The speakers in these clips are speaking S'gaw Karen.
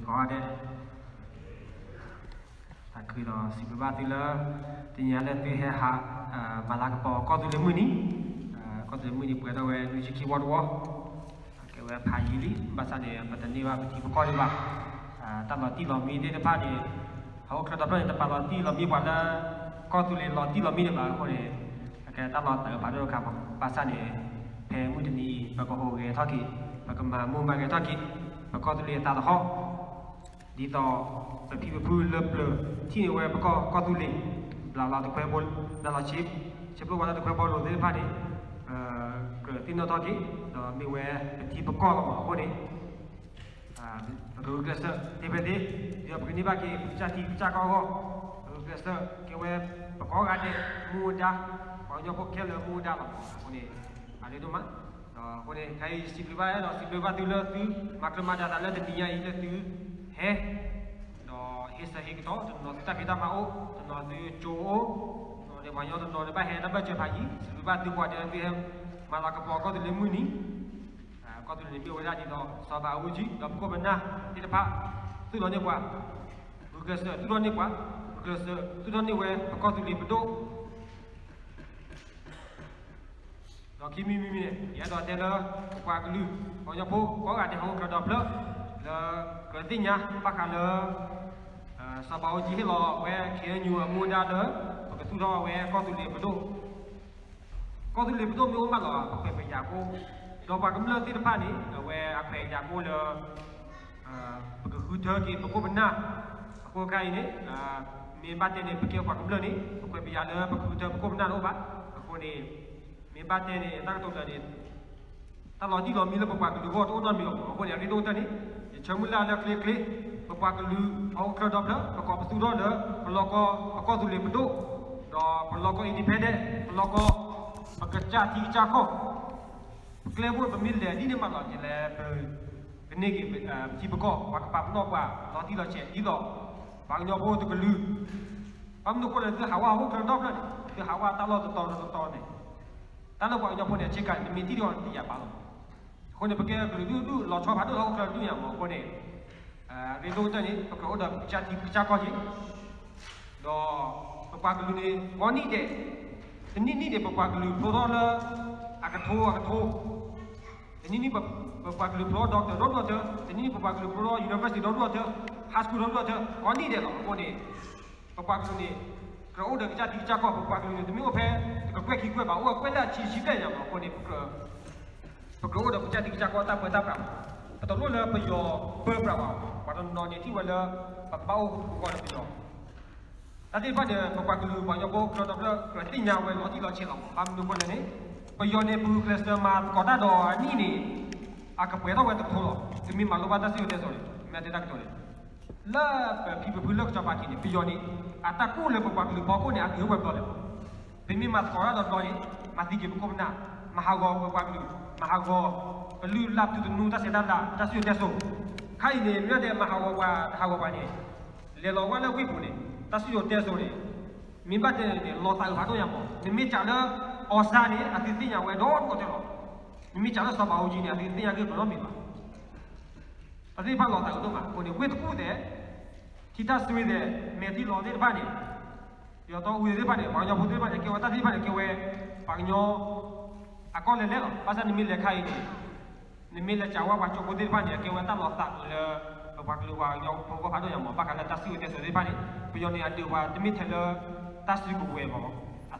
ဒီးစံးဘျုးဘၣ်သုလၢ တနံၤညါလၢသုဟဲဟး မၤလၤကပီၤကီၢ်သူလ့ၤမုၢ်နံၤ, ကီၢ်သူလ့ၤမုၢ်နံၤပှဲၤထီၣ်ဝဲနွံဆံခံဝီတဝီ, ကဲဝဲဖးယံာ်လံ, ဘၣ်ဆၣ်န့ၣ် ပတန့ၢ်ဘၣ်ပထံပကီၢ်ဒံးဘၣ်. တၢ်လီၤတံၢ်လီၤမံသ့ၣ်တဖၣ်န့ၣ် ဟီၣ်ခိၣ်ချၢဒီဖျၢၣ်န့ၣ် တပာ်လီၤတံၢ်လီၤမံပှၤလၢ ကီၢ်သူလ့ၤလီၤတံၢ်လီၤမံဒံးဘၣ်အဃိန့ၣ်, အကဲတၢ်လီၤတၢ်ဖးဒိၣ်တခါမး, ဘၣ်ဆၣ်န့ၣ် ဖဲမုၢ်တနံၤအံၤ ပကဟူးဂဲၤထီၣ်က့ၤ, ပကမၤမူမၤဂဲၤထီၣ်က့ၤ ပကီၢ်သူလ့ၤအသးသဟီၣ် ဒ်သိး ပဖံပဖုလၢပျၢၤ ထံၣ်န့ၢ်ဝဲပကီၢ် ကီၢ်သူလ့ၤ ဘျးလီၤတခွဲဘိ ဘျးလီၤဆ့ ဆ့ဖျိဝါလၢတခွဲဘိလိၤသ့ၣ်တဖၣ်န့ၣ် ကြၢးသ့ၣ်နီၣ်ထီၣ်က့ၤ ဒီးမ့ၢ်ဝဲပထံပကီၢ်လီၤမးအဃိန့ၣ် ပကဂုာ်ကျဲးစၢးသ့ဖဲသ့, ဒီးပကန့ၢ်ဘၣ်က့ၤ ပကစၢ်ထံပကစၢ်ကီၢ်အဂီၢ်, ပကဂုာ်ကျဲးစၢးကဲဝဲ ပကိးဂၤဒဲး မူဒါ, ပှၤကညီဖိခဲလၢာ်မူဒါလီၤမးအဃိန့ၣ် အရ့ဒိၣ်မး ဒီးအဃိန့ၣ် ခဲအံၤယစံးဘျုးဘၣ်ဒီး စံးဘျုးဘၣ်သုလၢသုမၤကြၢးမၤဒၣ်သးလၢတနံၤညါအံၤလၢသု ဟဲ ဒီးဟ့ၣ်ဆၢဟ့ၣ်ကတီၢ် တနီၤသုတၢ်ဖံးတၢ်မၤအိၣ်, တနီၤသုကၠိအိၣ်, ဒီးပှၤကညီတနီၤန့ၣ်ဘၣ်ဟဲတၢ်ဘၢၣ်စၢၤဖးယံၤ, စံးဘျုးဘၣ်သုကိးဂၤဒဲးလၢသုဟဲ မၤလၤကပီၤကီၢ်သူလ့ၤမုၢ်နံၤ, ကီၢ်သူလ့ၤန့ၣ်မ့ၢ်ဝဲဒၣ်ဒ်သိး စီၤဘးအူကၠံ ဒီးပခိၣ်ပနၢ်သ့ၣ်တဖၣ် သူၣ်ထီၣ်န့ၢ်ပှၤ, ဂုာ်ကျဲးစၢးသူၣ်ထီၣ်န့ၢ်ပှၤ, ဂုာ်ကျဲးစၢးသူၣ်ထီၣ်န့ၢ်ဝဲပကီၢ်သူလ့ၤပဒိၣ် ဒီးခံမံၤမံၤမံၤန့ၣ် ယအဲၣ်ဒိးတဲလၢ ပပှၤကလုာ် ပှၤကညီဖိကိးဂၤဒဲး ဟီၣ်ခိၣ်ချၢဒီဖျၢၣ် လၢကြၢးသ့ၣ်ညါဘၣ်ဃးလၢ စီၤဘးအူကၠံဟ့ၣ်လီၤဝဲ ခ့ၣ်အဲၣ်ယူၣ် အမူဒါလၢ ပကသူၣ်ထီၣ်ဝဲကီၢ်သူလ့ၤပဒိၣ်, ကီၢ်သူလ့ၤပဒိၣ်မ့ၢ်အိၣ်မးလီၤ ပခွဲးပယာ်ကအိၣ်, ဒီးပှၤကမျၢၢ်သ့ၣ်တဖၣ်န့ၣ် အဝဲအခွဲးအယာ်ကအိၣ်လၢ ပကဃုထၢက့ၤပခိၣ်ပနၢ်, အဃိခါအံၤန့ၣ် မ့ၢ်ဘၣ်တဲန့ၣ် ပကဲပှၤကမျၢၢ်န့ၣ် ပခွဲးပယာ်လၢပကဃုထၢပခိၣ်ပနၢ်တအိၣ်ဘၣ်. အဃိန့ၣ် မ့ၢ်ဘၣ်တဲန့ၣ် တၢ်ကတိၤလၢာ်န့ၣ် တၢ်လီၤတံၢ်လီၤမံလၢပပှၤကလုာ်အဂီၢ်တအိၣ်နီတမံၤအီၤမး. အဃိန့ၣ် အရ့ဒိၣ်ကတၢၢ်န့ၣ် ယဆၢမုၢ်လၢ်လၢချ့ချ့ ပပှၤကလုာ် ဟီၣ်ခိၣ်ချၢဒီဖျၢၣ် ပကိးပသူထီၣ်လၢ ပလီၢ်ကီ ပကီၢ်သူလ့ၤပဒိၣ်, ဒီးပလီၢ်ကီ independent ပလီၢ်ကီ ပကစၢ်ထံကစၢ်ကီၢ် ပကျဲဘိပမ့ၢ်လဲၤဒ်န့ၣ်မးလီၤ ယလဲၤပ ကန့ၢ်က့ၤ ထံပကီၢ် ပှၤကပာ်ပနီၣ်ပှၤ လီၤတံၢ်လီၤဆဲးဒ်သိး ပှၤကညီဖိတကလုာ်, ဘၣ်မနုၤအဃိလဲၣ် သုဟးဝဲဟီၣ်ခိၣ်ချၢဒီဖျၢၣ်န့ၣ် သုဟးဝဲတၢ်လီၢ်တတီၤတတီၤန့ၣ် တၢ်လၢပှၤကညီဖိန့ၣ် အဆ့ကၤန့ၣ် နမ့ၢ်ထံၣ်ဒီးတယာ်ဘၣ်လီၤ. အဃိန့ၣ် ပကဲကလုာ်ဒူၣ်ဒူၣ် လီၤဆီဖးဒိၣ်လၢဟီၣ်ခိၣ်ချၢဒူၣ်ညါမး အဃိန့ၣ် ရ့ဒိၣ်ကတၢၢ်န့ၣ် ပကြၢးအိၣ်ဒီးပကစၢ်ထံပကစၢ်ကီၢ်က့ၤ ဒီးပပှၤကလုာ်န့ၣ် ကိးနံၣ်ဒဲး တနံၣ်နံၣ်န့ၣ် ပပှၤကလုာ်ဖျိထီၣ်လၢ အကထိအကထိ, တနံၣ်နံၣ် ပပှၤကလုာ်ဖျိထီၣ် doctor ဒီဒူၣ်အီၤထၢ, တနံၣ်နံၣ် ပပှၤကလုာ်ဖျိထီၣ် university ဒီဒူၣ်အီၤထၢ, high school ဒီဒူၣ်အီၤထၢ, ကိးနံၣ်ဒဲးလီၤ. အဃိန့ၣ် ပပှၤကလုာ်န့ၣ် ကြၢးအိၣ်ဒီးကစၢ်ထံကစၢ်ကီၢ် ပပှၤကလုာ်န့ၣ် တမ့ၢ်အိၣ်ဖဲ တကကွဲၢ်ခံကွဲၢ်ဘၣ် အိၣ်ဝဲကွဲၢ်လၢအဆံဆံဘျဲၣ်ညါမး အဃိန့ၣ် ပကြၢးအိၣ်ဒီးပကစၢ်ထံကစၢ်ကီၢ်တၢ်ပၢတၢ်ပြးမး, ပတလိၣ်လၢပယီၤပၢပြးဘၣ်, ပှၤတနီၤန့ၣ်ထံၣ်ဝဲလၢ ပကဘၣ်အိၣ်ကဂီၤဒီးပယီၤ တၢ်သ့ၣ်တဖၣ်န့ၣ် ပပှၤကလုာ်ပှၤကညီဖိ ကၠီဒီဖျၢၣ် ကြၢးသ့ၣ်ညါဝဲလီၤတံၢ်လီၤဆဲးလီၤ. ဘၣ်မနုၤအဃိလဲၣ်န့ၣ် ပယီၤန့ၣ် ပဂုာ်ကျဲးစၢးမၤသကိးတၢ်ဒီးအနံၣ်န့ၣ် အကပှဲၤထီၣ်ဝဲတထိလီၤ. သုမ့ၢ်မၤလိဘၣ်တၢ်စံၣ်စိၤတဲစိၤန့ၣ် မ့ၢ်တဲတၢ်ကတိၤန့ၣ် လၢပဖံပဖုလၢကစီၤပၤထံးန့ၣ် ပယီၤန့ၣ် အတၢ်ကူၣ်လၢပပှၤကလုာ်ဖီခိၣ်န့ၣ် အဂ့ၤဝဲဘျီလၢၤဘၣ်. ပမ့ၢ်မၤသကိးတၢ်ဒီးဘျီန့ၣ် မၤသံက့ၤပခိၣ်ပနၢ်, မၤဟးဂီၤပပှၤကလုာ်, မၤဟးဂီၤ ပလုၢ်လၢ်သုတနူတၢ်ဆဲးတၢ်လၤ တၢ်စံၣ်စိၤတဲစိၤ, ခါအံၤန့ၣ် မ့ၢ်တဲမၤဟးဂီၤပှၤ တဟးဂီၤပှၤန့ၣ် လဲၤလီၤဝဲလၢဝ့ၢ်ပူၤန့ၣ် တၢ်စံၣ်စိၤတဲစိၤန့ၣ် မ့ၢ်ဘၣ်တဲန့ၣ် လီၤသးအုးဖးဒိၣ်ညါမး. နမ့ၢ်စံးလၢ အီစါန့ၣ် အသုသ့ၣ်ညါဝဲဒီဒူၣ်အီၤတၢ်လီၤ. နမ့ၢ်စံးလၢစီၤဘးအူကၠံန့ၣ် အသုသ့ၣ်ညါဂ့ၢ်ကျိၤနီတမံၤဘၣ်. တၢ်သ့ၣ်တဖၣ်လီၤသးအုးဒိၣ်မး အဃိန့ၣ် ဝ့ၢ်တကူၣ်သဲး ထံတၢ်စွ့သဲး မဲာ်ထံလီၤသ့ၣ်တဖၣ်န့ၣ် ယီၤတီအူသ့ၣ်တဖၣ်န့ၣ် ပှၤကညီဖိသ့ၣ်တဖၣ်န့ၣ် ကဲဝဲတၢ်သ့ၣ်တဖၣ်န့ၣ် ကဲဝဲ ပှၤကညီ အကီၢ်လဲၤလဲၤလီၤ. ဘၣ်ဆၣ်နမ့ၢ်လဲၤခါအံၤန့ၣ် နမ့ၢ်လဲၤစံးဝဲပှၤကၠိဖိသ့ၣ်တဖၣ်န့ၣ် အကဲဝဲတၢ်လီၤသးအုးလၢ ပပှၤကလုာ်ပှၤကညီဖိအဂီၢ်ဖးဒိၣ်ညါမး. ဘၣ်ဃးလၢတၢ်စံၣ်စိၤတဲစိၤသ့ၣ်တဖၣ်န့ၣ် ပယီၤန့ၣ် အဒုးပှၤတမ့ၢ်ထဲလၢ တၢ်စုကဝဲၤမး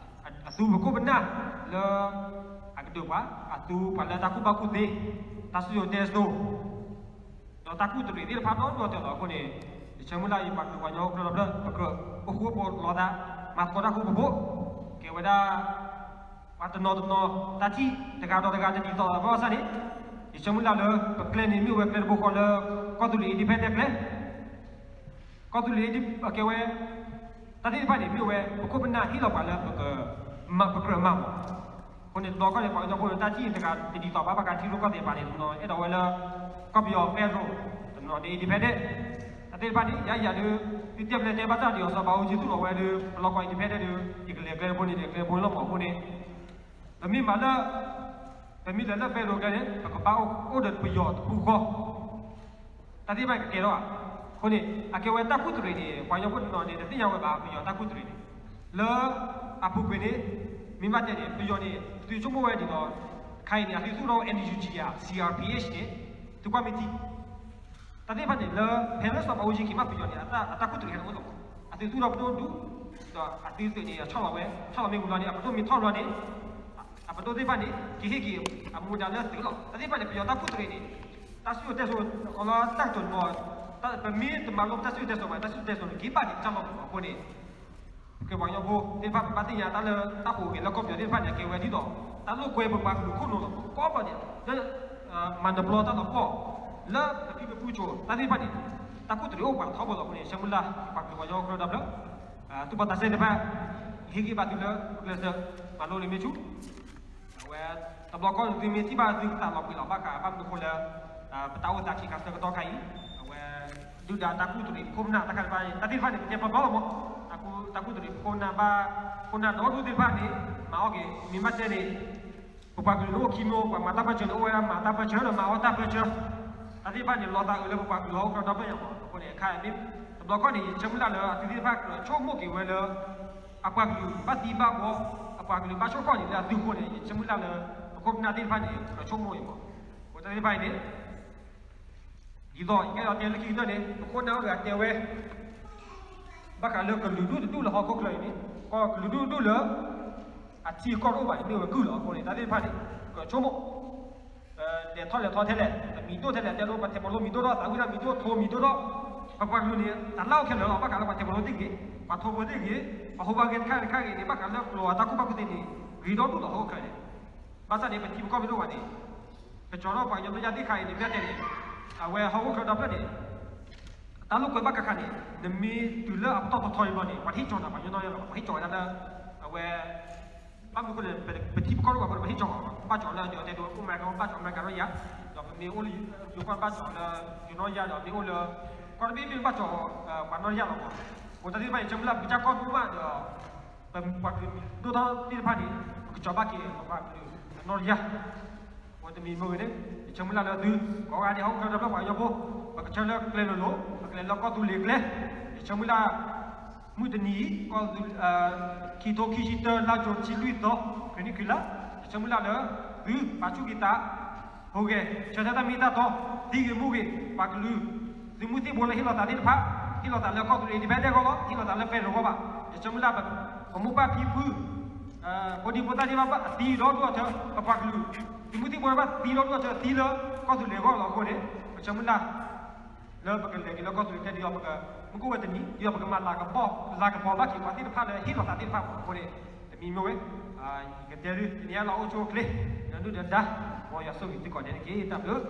အသူပခိၣ်ပနၢ်လၢ အကဒုးပှၤ အသူပှၤလၢတၢ်ကူၣ်ဘၣ်ကူၣ်သ့ တၢ်စံၣ်စိၤတဲစိၤ ဒီးတၢ်ကူၣ်တရံးသ့ၣ်တဖၣ်ဒီဒူၣ်အီၤတၢ်လီၤ. အဃိန့ၣ် ယဆၢမုၢ်လၢ်အံၤ ပှၤကလုာ်ပှၤကညီဖိ ကၠီဒီဖျၢၣ် ပကြၢးအိၣ်ဃူအိၣ်ဖိးလီၤသး မၤသကိးတၢ်ဃူဖိးဖိး ကဲဝဲဒၣ် ပှၤတနီၤတနီၤ တၢ်ထံၣ်တဂၤဒီးတဂၤတဒ်သိးဘၣ်ဆၣ်န့ၣ် ယဆၢမုၢ်လၢ်လၢ ပကျဲန့ၣ်မ့ၢ်ဝဲကျဲတဘိဃီလၢ ကီၢ်သူလ့ၤ independent ကျဲ ကီၢ်သူလ့ၤ ကဲဝဲ တၢ်သ့ၣ်တဖၣ်န့ၣ် မ့ၢ်ဝဲ ပခိၣ်ပနၢ်ဟ့ၣ်လီၤပှၤလၢ ပကြၢးမၤမး. အဃိန့ၣ် တဘျီဃီန့ၣ် ပှၤကညီဖိန့ၣ် တၢ်ထံၣ်တဂၤတဒ်သိးဘၣ် ဘၣ်ဃးထံရူၢ်ကီၢ်သဲးဘၣ်န့ၣ် တနီၤအဲၣ်ဒိးဝဲလၢ ကီၢ်ပယီၤ federal တနီၤန့ၣ် independent တၢ်သ့ၣ်တဖၣ်န့ၣ် ယၤယၤဒုး သုတဲပျဲတဲဘၣ်ဆၣ်ဒီး စီၤဘးအူကၠံသူၣ်လီၤဝဲဒုး ပလီၢ်ကီ independent ဒုး ယကလဲၤကျဲတဘိန့ၣ် ယကလဲၤဘိလီၤမး. အဃိန့ၣ် ပမ့ၢ်မၤလၢ ပမ့ၢ်လဲၤလၢ federal ကျဲန့ၣ် ပကဘၣ်အိၣ်ဒီးပယီၤတပူၤဃီ တၢ်သ့ၣ်တဖၣ်ကကဲထီၣ်ဧါ. အဃိန့ၣ် အကဲဝဲတၢ်ကူၣ်တရံးန့ၣ် ပှၤကညီဖိတနီၤန့ၣ် တသ့ၣ်ညါဝဲဘၣ် ပယီၤတၢ်ကူၣ်တရံးန့ၣ် လၢအပူၤကွံာ်န့ၣ် မ့ၢ်ဘၣ်တဲန့ၣ် ပယီၤန့ၣ် သုဆိကမိၣ်ဝဲဒ်သိး ခါအံၤန့ၣ် အသုသူၣ်ထီၣ် N U G ဧါ C R P H န့ၣ် သုကွၢ်မ့ၢ်ထံ တၢ်သ့ၣ်တဖၣ်န့ၣ် လၢဖဲလၢစီၤဘးအူကၠံက့ၤဘၣ်ပယီၤန့ၣ် အတၢ်ကူၣ်တရံးဟဲအိၣ်လီၤ. အသုသူၣ်ထီၣ်ပဒိၣ်ဒူၣ် ဒီးအသုသုးန့ၣ် ဆီၣ်လီၤဝဲ ဆီၣ်လီၤမ့ၢ်ဝံၤလီၤန့ၣ် အပဒိၣ်မ့ၢ်ထီၣ်လီၤန့ၣ် အပဒိၣ်သ့ၣ်တဖၣ်န့ၣ် ကဟ့ၣ်က့ၤအမူဒါလၢသုးလီၤ. တၢ်သ့ၣ်တဖၣ်န့ၣ် ပယီၤတၢ်ကူၣ်တရံးန့ၣ် တၢ်စံၣ်စိၤတဲစိၤ အလီၤတၢ်ကတိၤန့ၣ်မ့ၢ် ပမ့ၢ်တမၤလိတၢ်စံၣ်စိၤတဲစိၤဘၣ် တၢ်စံၣ်စိၤတဲစိၤန့ၣ် က့ၤဘၣ်က့ၤကစၢ်လီၤမးအဃိန့ၣ် ပက့ၤပှၤကညီဖိသ့ၣ်တဖၣ် ပဘၣ်သ့ၣ်ညါတၢ်လၢတၢ်ဟူးဂဲၤလၢကီၢ်ပယီၤသ့ၣ်တဖၣ်န့ၣ် အကဲဝဲဒ်သိး တၢ်လိာ်ကွဲပပှၤကလုာ်ခိၣ်နူာ်လီၤ. ကိးဘျီန့ၣ် လၢ မၤနၢၤပျီတၢ်လီၤပှီၢ် လၢပဖံပဖုကၠိတၢ်သ့ၣ်တဖၣ်န့ၣ် တၢ်ကူၣ်တရံးအိၣ်ပှၤထီဘိလီၤအဃိန့ၣ် ဆၢမုၢ်လၢ် ပှၤကလုာ်ပှၤကညီကရၢဒီဖျၢၣ် သူၣ်ဘီၣ်သးစဲသ့ၣ်တဖၣ် ဟ့ၣ်ဂံၢ်ဘါသုလၢကျဲးစၢး မၤလိန့ၣ်မ့ၢ်ဆူၣ် အဝဲ တဘျီကီၢ်န့ၣ် သုမ့ၢ်ထံၣ်ဘၣ်သုသးလီၤပှံၤလီၤဘၣ်ဃး ဘၣ်မနုၤအဃိလၢ ပတၢ်အိၣ်သးခံခါဆၢကတီၢ်ခါအံၤ အဝဲ ဒုၣ်ဒါတၢ်ကူၣ်တရံးပခိၣ်ပနၢ်တၢ်ခါတဖၣ်န့ၣ် တၢ်သ့ၣ်တဖၣ်န့ၣ် ပတဲပျီပျီလီၤမး တၢ်ကူၣ်တရံးပခိၣ်ပနၢ်ဘၣ် ခိၣ်နၢ်ဒီဒူၣ်သ့ၣ်တဖၣ်န့ၣ် မၤအီၣ်က့ၤ မ့ၢ်ဘၣ်တဲန့ၣ် ပပှၤကလုာ်န့ၣ်အိၣ်ခံမံၤ ပှၤမၤတၢ်ပၢၢ်ဆၢန့ၣ် အိၣ်ဝဲဒၣ်မၤတၢ်ပၢၢ်ဆၢဒီးမၤအီၣ်တၢ်ပၢၢ်ဆၢ တၢ်သ့ၣ်တဖၣ်န့ၣ် လီၤသးအုးလၢပပှၤကလုာ်ဟီၣ်ခိၣ်ဒီဖျၢၣ်ညါမး အဃိန့ၣ် အခါအံၤမ့ၢ် တဘျီကီၢ်န့ၣ် ယဆၢမုၢ်လၢ်လၢအသုးသ့ၣ်တဖၣ်ကြၢးဆိကမိၣ်က့ၤဝဲလၢ အပှၤကလုာ်ဘၣ်သံဘၣ်ဘှီ အပှၤကလုာ်ဘၣ်ဆိၣ်ကီၣ်န့ၣ်လၢအသုးအဃိန့ၣ် ယဆၢမုၢ်လၢ်လၢ ပခိၣ်ပနၢ်သ့ၣ်တဖၣ်န့ၣ် ကြၢးဆိကမိၣ်အံၤမး အဃိတၢ်သ့ၣ်တဖၣ်အံၤန့ၣ် ဒ်သိးယကဲဒီးတဲလၢခံကတၢၢ်န့ၣ် ပခိၣ်ပနၢ်အိၣ်တဂၤတဲဝဲ ဘၣ်ဃးလၢကလုာ်ဒူၣ်တဒူၣ်လၢဟီၣ်ခိၣ်ချၢအံၤန့ၣ် ကီၢ်ကလုာ်ဒူၣ်တဒူၣ်လၢ အထံအကီၢ်တအိၣ်ဘၣ်န့ၣ် မ့ၢ်ဝဲကုၢ်လီၤအဃိန့ၣ် တၢ်သ့ၣ်တဖၣ်န့ၣ် ကြၢးဆိကမိၣ် လဲၤထီၣ်လဲၤထီထဲလဲၣ် တမံၤဒိၣ်ထဲလဲၣ် တဲဒိပှၤထဲးပီလိမံၤဒိၣ်ထီၣ် သးဝံၣ်ဒၣ်မံၤဒိၣ်ထိးမံၤဒိၣ်ထီၣ် ပပှၤကလုာ်န့ၣ် တၢ်လၢအိၣ်ခဲလၢာ်လီၤ ဘၣ်ဃးလၢပှၤထဲးပီလိသ့ၣ်ဂ့ၤ ပှၤထိးဖိသ့ၣ်ဂ့ၤ ပှၤဟိးဘၣ်ဂ့ၤတခါဂ့ၤတခါဂ့ၤန့ၣ် ဘၣ်ဃးလၢကျိၤအတၢ်ကူၣ်ဘၣ်ကူၣ်သ့န့ၣ် ဂ့ၤဒီဒူၣ်လီၤဟီၣ်ခိၣ်ချၢန့ၣ် ဘၣ်ဆၣ်န့ၣ် ပထံပကီၢ်မ့ၢ်တအိၣ်ဘၣ်န့ၣ် ကကၠီၤထီၣ်ပှၤကညီနီၢ်ယါသ့ၣ်တခါအံၤန့ၣ် မ့ၢ်တဲန့ၣ် အဝဲဟီၣ်ခိၣ်ချၢဒီဖျၢၣ်န့ၣ် တၢ်လိာ်ကွဲဘၣ်ဃးဃးန့ၣ် နမ့ၢ်တုၤလၢအပတီၢ်ထီထီအံၤဘျီန့ၣ် ပှၤတဟ့ၣ်ကၠီၤနၤပှၤကညီနီၢ်ယါလီၤ ပှၤဟ့ၣ်ကၠီၤဝဲဒၣ်လၢ အဝဲ ဘၣ်မနုၤအဃိလဲၣ် ပထံပကီၢ်တအိၣ်ဘၣ်အဃိန့ၣ် ပှၤဟ့ၣ်ကၠီၤဘၣ် ပဘၣ်ကၠီၤလၢအဒိးတဲဒိး အိၣ်မးကဘၣ်ကၠီၤအမဲရကၤဘၣ်ကၠီၤနီၢ်ယါ ဒီးပမ့ၢ်အိၣ်လၢယိၤကီၢ်ဘၣ်ကၠီၤလၢယိၤနီၢ်ယါဒီးမ့ၢ်အိၣ်လၢ ကီၢ်တဘ့ၣ်မ့ၢ်ဘၣ်ကၠီၤ ပှၤနီၢ်ယါလီၤမး အဃိတၢ်သ့ၣ်တဖၣ်အံၤ ဆၢမုၢ်လၢ်ပကစၢ်ကီၢ်ဒိၣ်မးဒီး ပပှၤကလုာ်ဒိၣ်ထီၣ်သ့ၣ်တဖၣ်န့ၣ် ပကကၠီၤဘၣ်က့ၤပပှၤကလုာ်နီၢ်ယါ အဃိတမံၤမ့ၢ်ဂ့ၤန့ၣ် ယဆၢမုၢ်လၢ်လၢသု ကိးဂၤဒဲးဟီၣ်ခိၣ်ချၢဒီဖျၢၣ်ပှၤကညီဖိ ပကဆၢလၢကျဲလိၤလိၤ ပကလဲၤလၢကီၢ်သူလ့ၤကျဲ ယဆၢမုၢ်လၢ် မုၢ်တနံၤအံၤ ကီၢ်သူ ခံထိခံဆံတၢ လါယူၤ တဆံလွံၢ်သီ ခရံာ်နံၣ်ခံလါ ယဆၢမုၢ်လၢ်လၢ သု ပာ်ဆူၣ်က့ၤသး ဟူးဂဲၤ ဆၢထၢၣ်တၢ်မ့ၢ်တၢ်တီ သံဂ့ၤမူဂ့ၤ ပှၤကလုာ် သုးမုၢ်သံၣ်ဘိလၢဟ့ၣ်လီၤသးသ့ၣ်တဖၣ် ဟ့ၣ်လီၤသးလၢကီၢ်သူလ့ၤ independent အဂီၢ်လီၤ ဟ့ၣ်လီၤသးလၢ federal အဂီၢ်ဘၣ် ယဆၢမုၢ်လၢ် ပမိၢ်ပၢ်ဖံဖု ဖိဒံဖိသၣ်သ့ၣ်တဖၣ်ဘၣ်သံဒီဒူၣ်အီၤဆၢ ပပှၤကလုာ် သုးမုၢ်သံၣ်ဘိဘၣ်သံဒီဒူၣ်အီၤဆၢ သံလၢကီၢ်သူလ့ၤအဂီၢ်လီၤအဃိန့ၣ် ပဆၢမုၢ်လၢ် လၢပကလဲၤက့ၤလၢကီၢ်သူလ့ၤကျဲဒ်သိးပက မုၢ်ကအိၣ်ဝဲတနံၤ ဒ်သိးပကမၤလၤကပီၤ လၤကပီၤဘၣ်က့ၤပှၤသ့ၣ်တဖၣ်လၢဟ့ၣ်လီၤသးသ့ၣ်တဖၣ်အဃိန့ၣ် တမံၤမ့ၢ်ဝဲ ယကတဲသု တနံၤအံၤလီၤအိၣ်ဆူၣ်အိၣ်ချ့ ဒီးဒုၣ်ဒီးဒါ မ်ယွၤဆိၣ်ဂ့ၤသုကိးဂၤဒဲးတက့ၢ် တၢ်ဘျုး